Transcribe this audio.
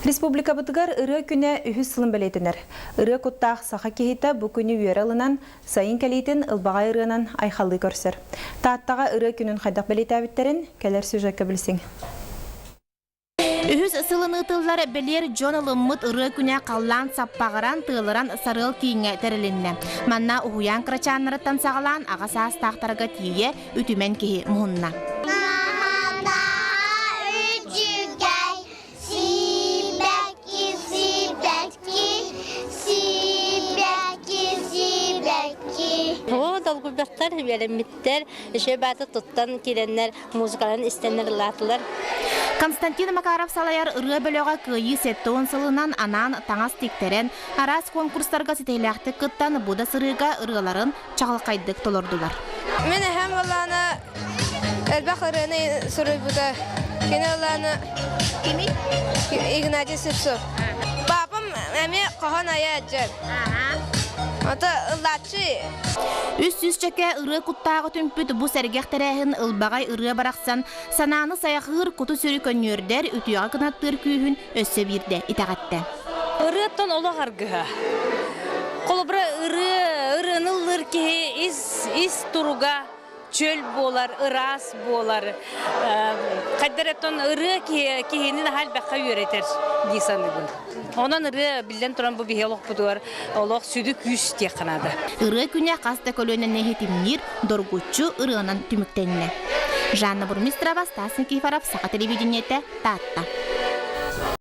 Республикабытыгар ырыа күнэ үһүс сылын бэлиэтэнэр. Ырыа куттаах саха киһитэ бу күнү үөрэ ылынан, сайын кэлиитин ылбаҕай ырыанан айхаллыы көрсөр. Тааттаҕа ырыа күнүн хайдах бэлиэтээбиттэрин кэлэр сюжекка билсиҥ. Үһүс сылын ыытыллар бэлиэр дьон ылыммыт ырыа күнэ халлаан саппаҕыран, тыалыран Сарыал кииҥҥэ тэрилиннэ. Манна уһуйаан кырачааннарыттан саҕалаан аҕа саастаахтарга тиийэ үтүмэн киһи муһунна. Сибэкки, сибэкки, сибэкки, сибэкки. Оо, долгуйбаттар, үөрэммиттэр, үчүгэй бааты туттан киирэннэр, музыкаларын истэннэр ылаатылар. Константин Макаров салайар ырыа бөлөҕө Кыайыы 70 сылынан анаан таҥас тиктэрэн, араас конкурстарга ситиһиилээхтик кыттан, бу да сырыыга ырыаларын чаҕылхайдык толордулар. Мин эһэм ыллаана элбэх ырыаны суруйбута. Кини ыллаана Кими? Игнатий Сивцев. Папам эмиэ хоһоон айааччы. Ото ыллааччы. Үс сүүсчэкэ ырыа куттааҕы түмпүт бу сэргэх тэрээһин ылбаҕай ырыа барахсан санааны сайахыыр, куту-сүрү көнньүөрдэр, үтүөҕэ кынаттыыр күүһүн өссө биирдэ итэҕэттэ. Ырыаттан олох аргыһа. Холобура, ырыа, ырыаны ыллыыр киһи ис, ис туруга чөл буолар, ыраас буолар. Хайдар оттон ырыа киһи, киһини наһаа элбэххэ үөрэтэр дии саныыбын. Онон ырыа, биллэн туран, бу биһи олохпутугар олох сүдү күүс диэххэ наада. Ырыа күнэ хас да көлүөнэни иһитинниир доргуччу ырыанан түмүктэннэ. Жанна Бурмистрова, Стас Никифоров, Саха телевидениетэ, Таатта.